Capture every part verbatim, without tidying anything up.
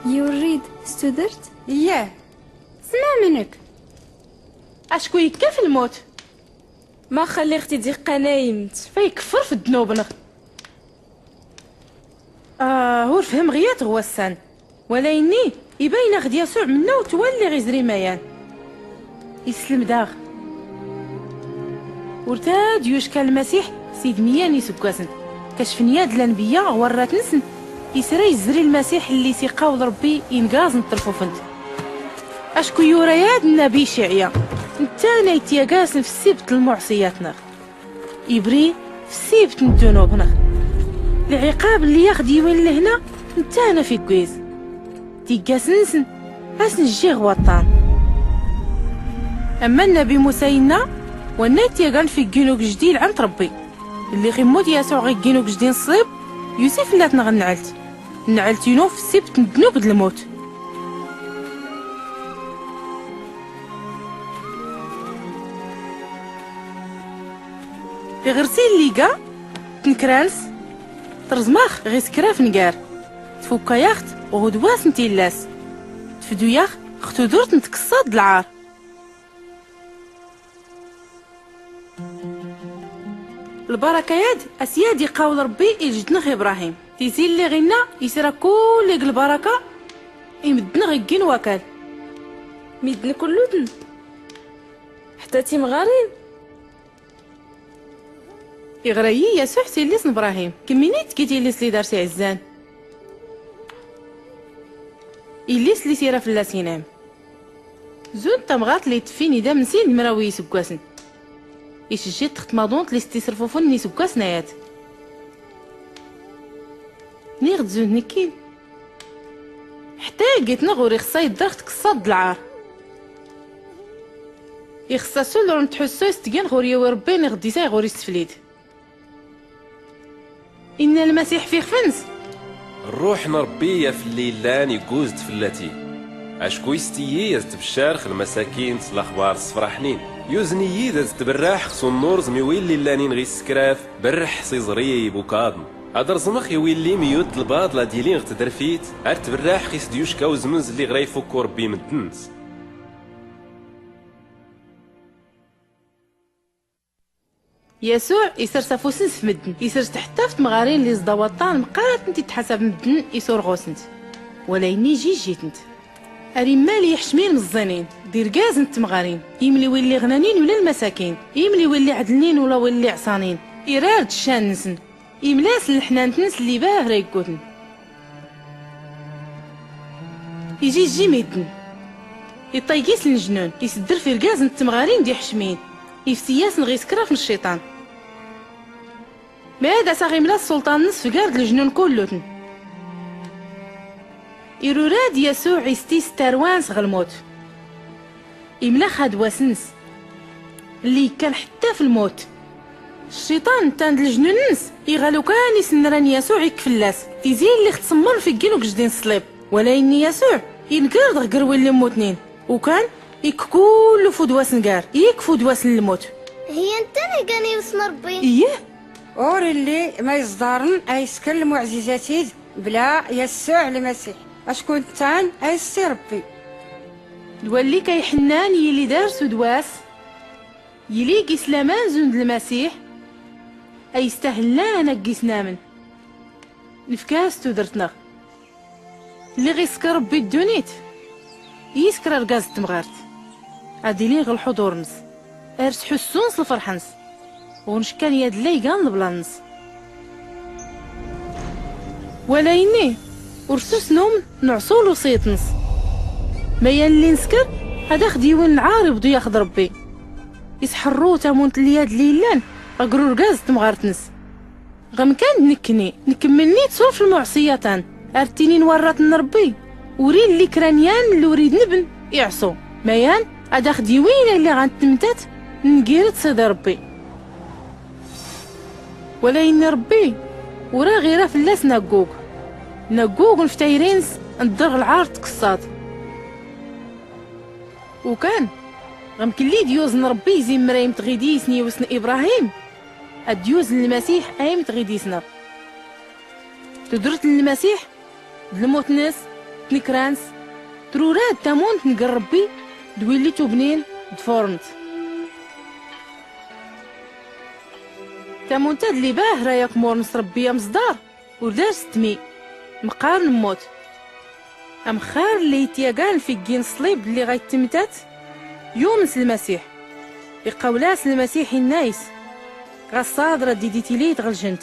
Yiwrid s tudert? Iyyah. Smaɛ mnk. Acku ikkaf lmut. Max lliɣ-t-id iqqan a yemmet, fa ikffer f ddnub-nɣ. Ah, ur fhmɣ yat ɣ wassan. Wala inni, ibayn-aɣ-d Yasuɛ mnna ur t-walliɣ izri mayan. Islmd-aɣ. Ur tad-yucka Lmasiḥ sid meyya n isggwasen. Kacfn yad lanbiyya ɣ warrat-nsn, isra izri Lmasiḥ lli s-iqawl Ṛebbi i nngaz n trfufnt. Acku yura yad nnabi Iciɛya, nttan a ityagasn f ssibt n lmuɛṣiyat-nɣ. Ibri f ssibt n ddunub-nɣ. Lɛiqab lli aɣ-d-iwin lhna, nttan a f-iggwiz. Tiggas-nsn, a sn-jjiɣ waṭṭan. Amma nnabi Musa inna, wanna ityagan f igginug jdi ilɛan Ṛebbi. Lli ɣ-immut Yasuɛ ɣ igginug jdi n ṣṣlib, yusi fllat-nɣ nnɛlt. Nnɛlt inu f ssibt n ddnub d lmut. Tiɣrsi lli ga, tnkra-ns, trẓm-aɣ ɣ iskraf ngar. Tfukka-yaɣ-t ɣ udwas n tillas. Tfdu-yaɣ ɣ tudurt n tkṣṣa d lɛar. Lbaraka-yad, a s-yad-iqawl Ṛebbi i ljd-nɣ Ibrahim. Tizi lli ɣ-inna, isra kulli g lbaraka i mddn ɣ iggin wakal. Middn kullutn. Ḥtta timɣarin. Iɣra-yi Yasuɛ s illi-s n Ibrahim. Kemmini tgi tilli-s lli dar s-iɛzzan. Illi-s lli s-ira fllas inam. Zun tamɣart lli itffin idamn-sin d mraw n yisggwasen. Icjjit ɣ tmaḍunt lli s-tisrfufn n yisggwasen ayad. Niɣ-d zun d nekkin. Ḥtta iggit-nɣ ur ixṣṣa iddr ɣ tkṣṣa d lɛar. Ixṣṣa sul ur ntḥussu i s-tgin ɣur-yawi Ṛebbi niɣ d isay ɣur-isflid. Inna Lmasiḥ f ixf-ns. Ṛṛuḥ n Ṛebbi a fell-i illan igguz-d fell-ati. Acku ist-iyi ad tbccarx lmasakin s laxbar ṣṣfraḥnin. Yuzen-iyi-d ad tbrraḥ ɣ sunnurẓ mi wi lli llan inɣ isskraf, brrḥ s iẓri i ibukaḍn. Ad rẓmx i wi lli miyut d lbaḍl ad ilin ɣ tdrfit, ar tbrraḥ ɣ is-d-yucka uzmz lli ɣra ifukku Ṛebbi i mddn-ns. Yasuɛ isrs afus-ns f mddn, isrs-t ḥtta f tmɣarin lli s-d awaṭṭan mqqar ad tent-id-tḥasab mddn isurɣ-usnt. Wala inni ijijj-itent. Ar immal i iḥcmin meẓẓinin, d irgazn d tmɣarin, imliwin lli ɣnanin ula lmasakin, imliwin lli ɛdlnin ula win lli ɛṣanin, irar-d ccan-nsn. Imla-sn lḥnant-ns lli bahra iggutn. Ijijji middn. Iṭṭay gis lnjnun, isddr f irgazn d tmɣarin d iḥcmin. Ifsi-yasn ɣ iskraf n cciṭan. Mad as-aɣ-imla ssulṭan-ns f gar d lejnun kullutn. Irura-d Yasuɛ ist-is tarwa-ns ɣ lmut. Imla-x adwas-ns lli ikkan ḥtta f lmut. Cciṭan nttan d lejnun-ns iɣa lukan isnra n Yasuɛ ikk fell-as. Tizi lli ɣ tsmmrn f iggin ugjdin ṣṣlib. Wala inni Yasuɛ ingr-d ɣ grwil lli mmutnin. Ukan ikk kullu f udwas ngar, ikk f udwas n lmut. Hiya nttan igan iwsn Ṛebbi. Iyyh. Ur illi ma iẓḍarn a iskr lmuɛzizat-id bla Yasuɛ Lmasiḥ. Acku nttan a issi Ṛebbi. D walli ka iḥnnan yili dar s udwas. Yili gis laman zund Lmasiḥ, a istahlan a gis namn. Nfka-as tudrt-nɣ. Lliɣ iskr Ṛebbi ddunit, iskr argaz d tmɣart. Ad ilin ɣ lḥuḍur-ns, ar sḥussun s lfrḥ-ns. Ur nckan yadl a igan lblan-ns. Wala inni, ur susnum nɛṣu lwṣiyt-ns. Mayan lli nskr, ad aɣ-d-iwin lɛar ibḍu-yaɣ-d Ṛebbi. Isḥrru tamunt lli yadl illan ɣ gr urgaz d tmɣart-ns. Ɣ mkan d nkni, nkmmlni d surf lmuɛṣiyatan, ar ttinin warrat n Ṛebbi, ur illi kra n yan lli ur idnbn iɛṣu. Mayan ad aɣ-d-iwin a illi ɣ ntmtat, ngir-d s iḍ Ṛebbi. Wala inni Ṛebbi ur aɣ-ira fell-asn aggug. Naggug n ftayri-ns n ddrɣ lɛar tqṣṣaḍ. Ukan ɣ-mklli d-yuzn rbbi izimray mtɣidis n-iwsn ibrahim, ad-yuzn lmasiḥ ay mtɣidis-nɣ. Tudrt n lmasiḥ d-lmut-ns d-tnkra-ns, trura d-tamunt n-rbbi d-willi tubnin d-furnt. Tamunt-a d-llibahra yakk murn s-rbbi amẓḍar ur-dar s-tmi, mqqar n-mmut. Amxar lli-ityagan figgi n-ṣlib lli ɣa-itmtat, yumn s-lmasiḥ. Iqqawl-as lmasiḥ inna-is, ɣaṣṣaḍ rad-dd-itili tɣlǧnt.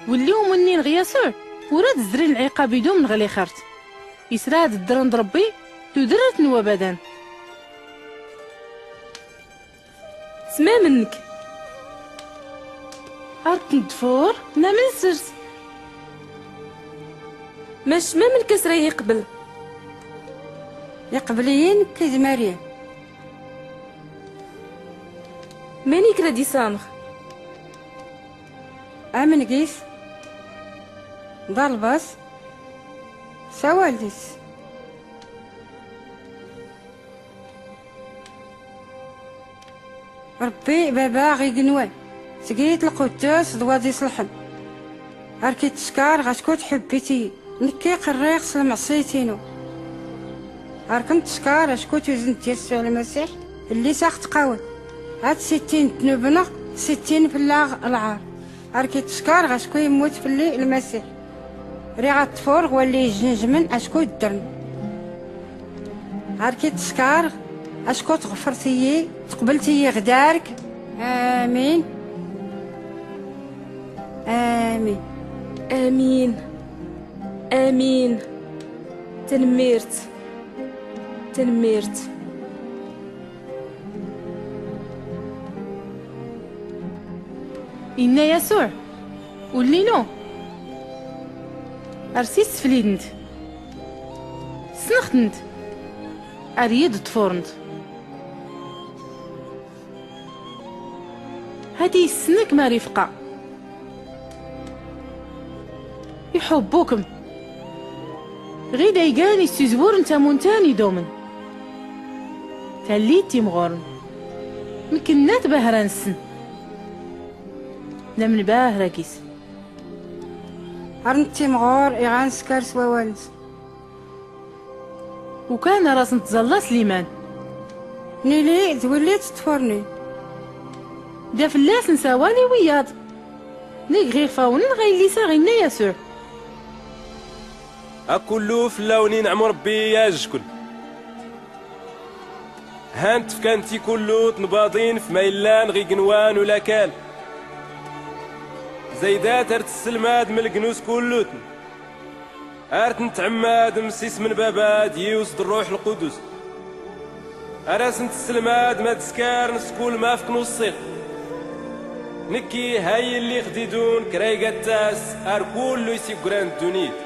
Willi ur-mnnin ɣ-yasuɛ ur-ad-zrin lɛiqab idumn ɣ-lixrt. Isra-d ddrn d-rbbi tudrt n-wabadan. Smamnk. Ar-tn-ḍfur namn srs. Mac mamnk asra iqbl? Iqbl-iyi nkk d maryam. Manik rad-isanɣ? Amn gis, ḍalbas, sawal dis. Rbbi baba ɣ-ignwan, sgit lqudds d-waḍ-iṣlḥn. Ar-k-id-tskar ɣacku tḥubbit-iyi, nkki qrriɣ s-lmɛṣit-inu. Ar-km-tskar acku tuznt yasuɛ lmasiḥ lli-s aɣ-tqawn, ad-sittin dnub-nɣ, sittin fllaɣ lɛar. Ar-k-id-tskar ɣacku immut flli lmasiḥ. Riɣ ad-ḍfur ɣ-walli ijnjmn acku ddrn. Ar-k-id tskar acku tɣfrt-iyi, tqblt-iyi ɣ-dar-k. Amin. Amin. Amin. Amin. Tanmmirt. Tanmmirt. Inna yasuɛ, ulli-nu, ar-s-isflidnt. Ssnɣ-tnt. Ar-iyi-d-ḍfurnt. Hati issnk ma rifqa. Iḥubbukm. Ɣid aygan issizwurn tamunt-an idumn. Tallit timɣurn. Mknnat bahra-nsn. Namn bahra gis. Ar-nttimɣur iɣ-anskar s-wawal-nsn. Ukan ar-asn-tẓalla s-liman. Nili d-willi tt-ḍfurnin. Da flla-sn s-awal i wiyaḍ. Neg ɣ-iɣfawnen ɣa illi-s aɣ-inna yasuɛ. Akullu flla-wn inɛm rbbi ajkl. Hant fkant i kullu tnbaḍin f-ma illan ɣ-ignwan ulakal. Zaydat ar-tsslmad mlgnus kullutn. Ar-tn-tɛmmadm s-ism n-baba d-yiws d-rruḥ lqudus. Ar-asn-tsslmadm ad-skarn s-kull mafk n-uṣṣiq. Nkki ha-yi lliɣ d-idun kraygat-as ar-kullu isiggran ddunit.